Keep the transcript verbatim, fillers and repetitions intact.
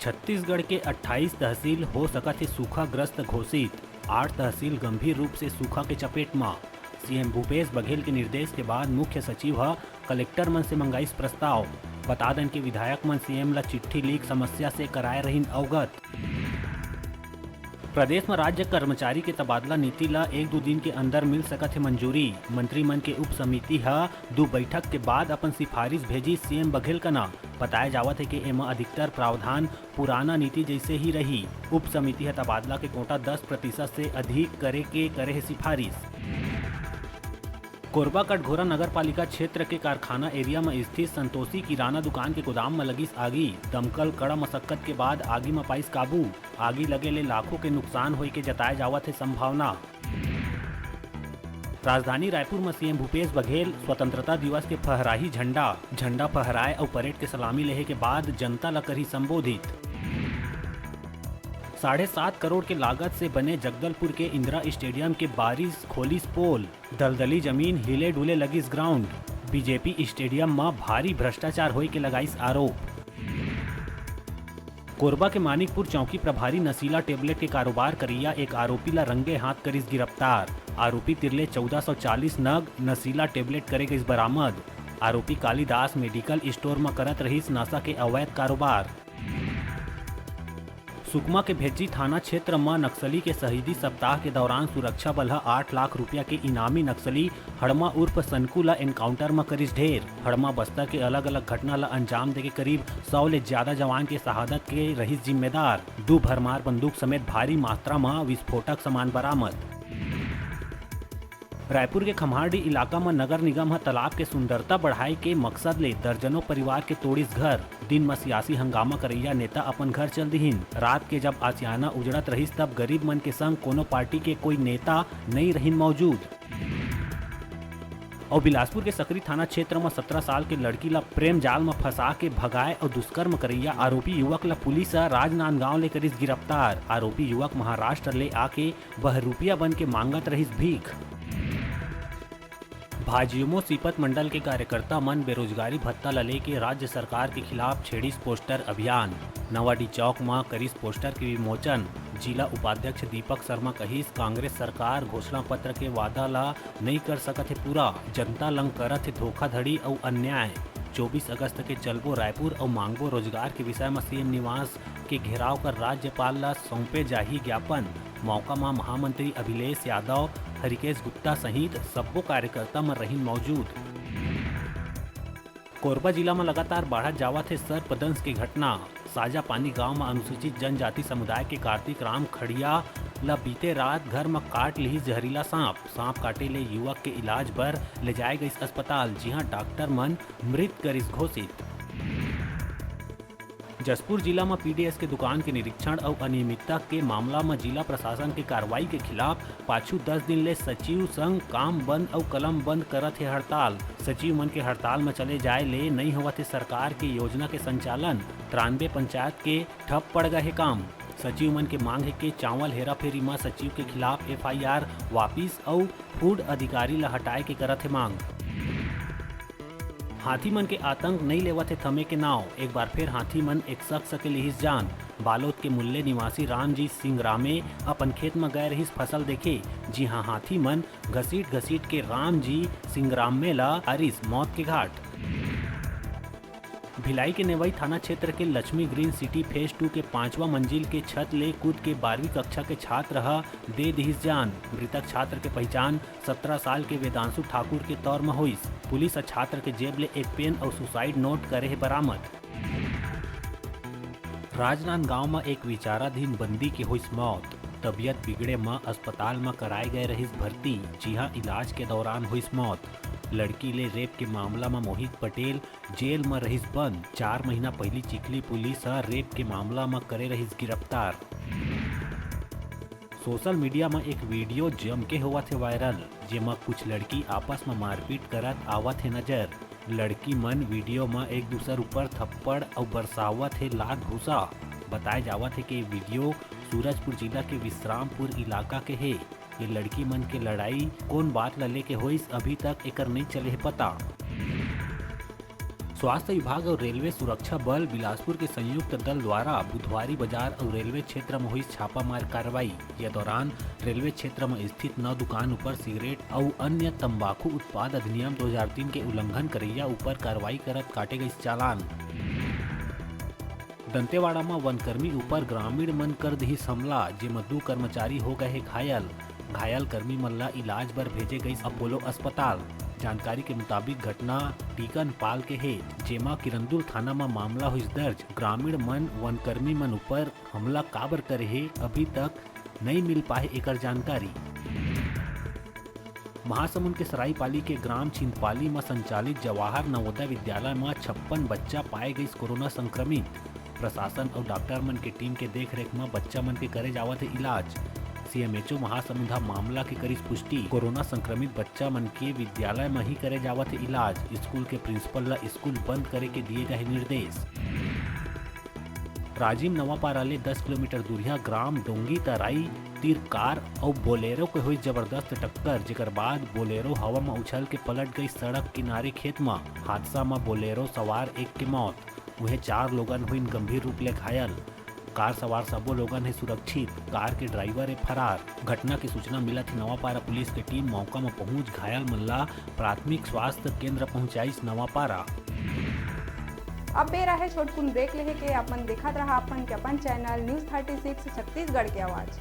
छत्तीसगढ़ के अट्ठाईस तहसील हो सकत हे सूखाग्रस्त घोषित, आठ तहसील गंभीर रूप से सूखा के चपेट म। सीएम भूपेश बघेल के निर्देश के बाद मुख्य सचिव ह कलेक्टर मन से मंगाइस प्रस्ताव। बता दन के विधायक मन सीएम ल चिट्ठी लिख समस्या से कराए रहिन अवगत। प्रदेश म राज्य कर्मचारी के तबादला नीति ल एक दू दिन के अंदर मिल सकत हे मंजूरी। मंत्री मन के उप समिति ह दू बैठक के बाद अपन सिफारिश भेजी सीएम बघेल कना। बताए जावत हे कि एमा अधिकतर प्रावधान पुराना नीति जैसे ही रही। उप समिति ह तबादला के कोटा दस प्रतिशत से अधिक करे के करे हे सिफारिश। कोरबा कटघोरा नगर पालिका क्षेत्र के कारखाना एरिया म स्थित संतोषी किराना दुकान के गोदाम म लगिस आगी। दमकल कड़ा मशक्कत के बाद आगी म पाइस काबू। आगी लगे ले लाखों के नुकसान होय के जताए जावत हे संभावना। राजधानी रायपुर म सीएम भूपेश बघेल स्वतंत्रता दिवस के फहराही झंडा। झंडा फहराए अउ परेड के सलामी लेहे के बाद जनता ल करही संबोधित। साढ़े सात करोड़ के लागत से बने जगदलपुर के इंदिरा स्टेडियम के बारिश खोलिस पोल। दलदली जमीन, हिले डुले लगिस ग्राउंड। बीजेपी स्टेडियम म भारी भ्रष्टाचार होय के लगाइस आरोप। कोरबा के मानिकपुर चौकी प्रभारी नशीला टेबलेट के कारोबार करइया एक आरोपी ला रंगे हाथ करिस गिरफ्तार। आरोपी तिर ले चौदह सौ चालीस नग नशीला टेबलेट करे गइस बरामद। आरोपी कालिदास मेडिकल स्टोर म करत रहिस नशा के अवैध कारोबार। सुकमा के भेज्जी थाना क्षेत्र म नक्सली के शहीदी सप्ताह के दौरान सुरक्षा बल ह आठ लाख रुपया के इनामी नक्सली हड़मा उर्फ सनकू ल एनकाउंटर म करिस ढेर। हड़मा बस्तर के अलग-अलग घटना ल अंजाम देके करीब सौ ले ज्यादा जवान के शहादत के रहिस जिम्मेदार। दू भरमार बंदूक समेत भारी मात्रा म विस्फोटक सामान बरामद। रायपुर के खम्हारडीह इलाका म नगर निगम ह तालाब के सुंदरता बढ़ाए के मकसद ले दर्जनों परिवार के तोड़िस घर। दिन म सियासी हंगामा करइया नेता अपन घर चल दिहिन। रात के जब आसियाना उजड़त रहिस, तब गरीब मन के संग कोनो पार्टी के कोई नेता नइ रहिन मौजूद। अउ बिलासपुर के सकरी थाना क्षेत्र म सत्रह साल के लड़की ला प्रेम जाल म फंसा के भगाए अउ दुष्कर्म करइया आरोपी युवक ला पुलिस ह राजनांदगांव ले करिस गिरफ्तार। आरोपी युवक महाराष्ट्र ले आके बहरूपिया बन के मांगत रहिस भीख। भाजयुमो सीपत मंडल के कार्यकर्ता मन बेरोजगारी भत्ता ल लेके राज्य सरकार के खिलाफ छेड़िस पोस्टर अभियान। नवाडी चौक म करिस पोस्टर के विमोचन। जिला उपाध्यक्ष दीपक शर्मा कहिस, कांग्रेस सरकार घोषणा पत्र के वादा ल नइ कर सकत हे पूरा, जनता लंग करत हे धोखाधड़ी अउ अन्याय। चौबीस अगस्त के चलबो रायपुर अउ मांगबो रोजगार के विषय म सीएम निवास के घेराव कर राज्यपाल ल सौंपे जाही ज्ञापन। मौका म महामंत्री अभिलेश यादव, हरिकेश गुप्ता सहित सब्बो कार्यकर्ता मन रहिन मौजूद। कोरबा जिला म लगातार बाढ़त जावत हे सर्पदंश के घटना। साजा पानी गांव म अनुसूचित जनजाति समुदाय के कार्तिक राम खड़िया ल बीते रात घर म काट लिहिस जहरीला सांप। सांप काटे ले युवक के इलाज बर ले जाए गइस अस्पताल, जिहां डॉक्टर मन मृत करिस घोषित। जशपुर जिला म पीडीएस के दुकान के निरीक्षण अउ अनियमितता के मामला म जिला प्रशासन के कार्रवाई के खिलाफ पाछू दस दिन ले सचिव संग काम बंद अउ कलम बंद करत हे हड़ताल। सचिव मन के हड़ताल म चले जाए ले नइ होवत हे सरकार के योजना के संचालन, तिरानबे पंचायत के ठप पड़ गए हे काम। सचिव मन के मांग हे के चावल हेराफेरी म सचिव के खिलाफ एफआईआर वापिस अउ फूड अधिकारी ल हटाए के करत हे मांग। हाथी मन के आतंक नइ लेवत हे थमे के नाव। एक बार फेर हाथी मन एक शख्स के लिहिस जान। बालोद के मुल्ले निवासी रामजी सिंह रामे अपन खेत म गए रहिस फसल देखे, जिहां हाथी मन घसीट घसीट के रामजी सिंह रामे ला आरिस मौत के घाट। भिलाई के नेवई थाना क्षेत्र के Lakshmi green city phase two के पांचवा मंजिल के छत ले कूद के बारहवीं कक्षा के छात्र ह दे दिहिस जान। मृतक छात्र के पहिचान सत्रह साल के वेदांशु ठाकुर के तौर म होइस। पुलिस ह छात्र के जेब ले एक पेन अउ सुसाइड नोट करे हे बरामद। राजनांदगांव म एक विचाराधीन बंदी के होइस मौत। तबियत बिगड़े म अस्पताल म कराए गए रहिस भर्ती, जिहां इलाज के दौरान होइस मौत। लड़की ले रेप के मामला म मोहित पटेल जेल म रहिस बंद। चार महीना पहिली चिखली पुलिस ह रेप के मामला म करे रहिस गिरफ्तार। सोशल मीडिया म एक वीडियो जम के होवत हे वायरल, जेमा कुछ लड़की आपस म मारपीट करत आवत हे नजर। लड़की मन वीडियो म एक दूसर ऊपर थप्पड़ अउ बरसावत हे लात घूसा। बताए जावत हे कि ये वीडियो सूरजपुर जिला के विश्रामपुर इलाका के हे। ये लड़की मन के लड़ाई कोन बात ल लेके होइस, अभी तक एकर नइ चले हे पता। स्वास्थ्य विभाग अउ रेलवे सुरक्षा बल बिलासपुर के संयुक्त दल द्वारा बुधवारी बाजार अउ रेलवे क्षेत्र म होइस छापामार कार्रवाई। ये दौरान रेलवे क्षेत्र म स्थित नौ दुकान ऊपर सिगरेट अउ अन्य तंबाकू उत्पाद अधिनियम दो हज़ार तीन के उल्लंघन करइया ऊपर कार्रवाई करत काटे गइस चालान। दंतेवाड़ा म वनकर्मी ऊपर ग्रामीण मन कर दिहिस हमला, जेमा दू कर्मचारी हो गए हे घायल। घायल कर्मी मन ला इलाज बर भेजे गइस अपोलो अस्पताल। जानकारी के मुताबिक घटना टीकन पाल के हे, जेमा किरंदुल थाना म मामला होइस दर्ज। ग्रामीण मन वनकर्मी मन ऊपर हमला काबर करे हे, अभी तक नइ मिल पाए एकर जानकारी। महासमुंद के सरायपाली के ग्राम छिंदपाली म संचालित जवाहर नवोदय विद्यालय म छप्पन बच्चा पाए गइस कोरोना संक्रमित। प्रशासन अउ डॉक्टर मन के टीम के देखरेख म बच्चा मन के करे जावत हे इलाज। सीएमएचओ महासमुंद ह मामला के करिस पुष्टि। कोरोना संक्रमित बच्चा मन के विद्यालय म ही करे जावत हे इलाज। स्कूल के प्रिंसिपल ल स्कूल बंद करे के दिए गए निर्देश। राजिम नवापारा ले दस किलोमीटर दूरिहा ग्राम डोंगी तराई तीर कार अउ बोलेरो के होइस जबरदस्त टक्कर, जेकर बाद बोलेरो हवा म उछल के पलट गई सड़क किनारे खेत म। हादसा म बोलेरो सवार एक के मौत, उहें चार लोगन होइन गंभीर रूप ले घायल। कार सवार सबो लोगन हे सुरक्षित, कार के ड्राइवर हे फरार। घटना के सूचना मिलत ही नवापारा पुलिस के टीम मौका म पहुंच घायल मन ला प्राथमिक स्वास्थ्य केंद्र पहुंचाइस नवापारा। अब बेरा हे छोटकुन ब्रेक लेहे के। अपन देखत रहा अपन के अपन channel news thirty six Chhattisgarh के आवाज़।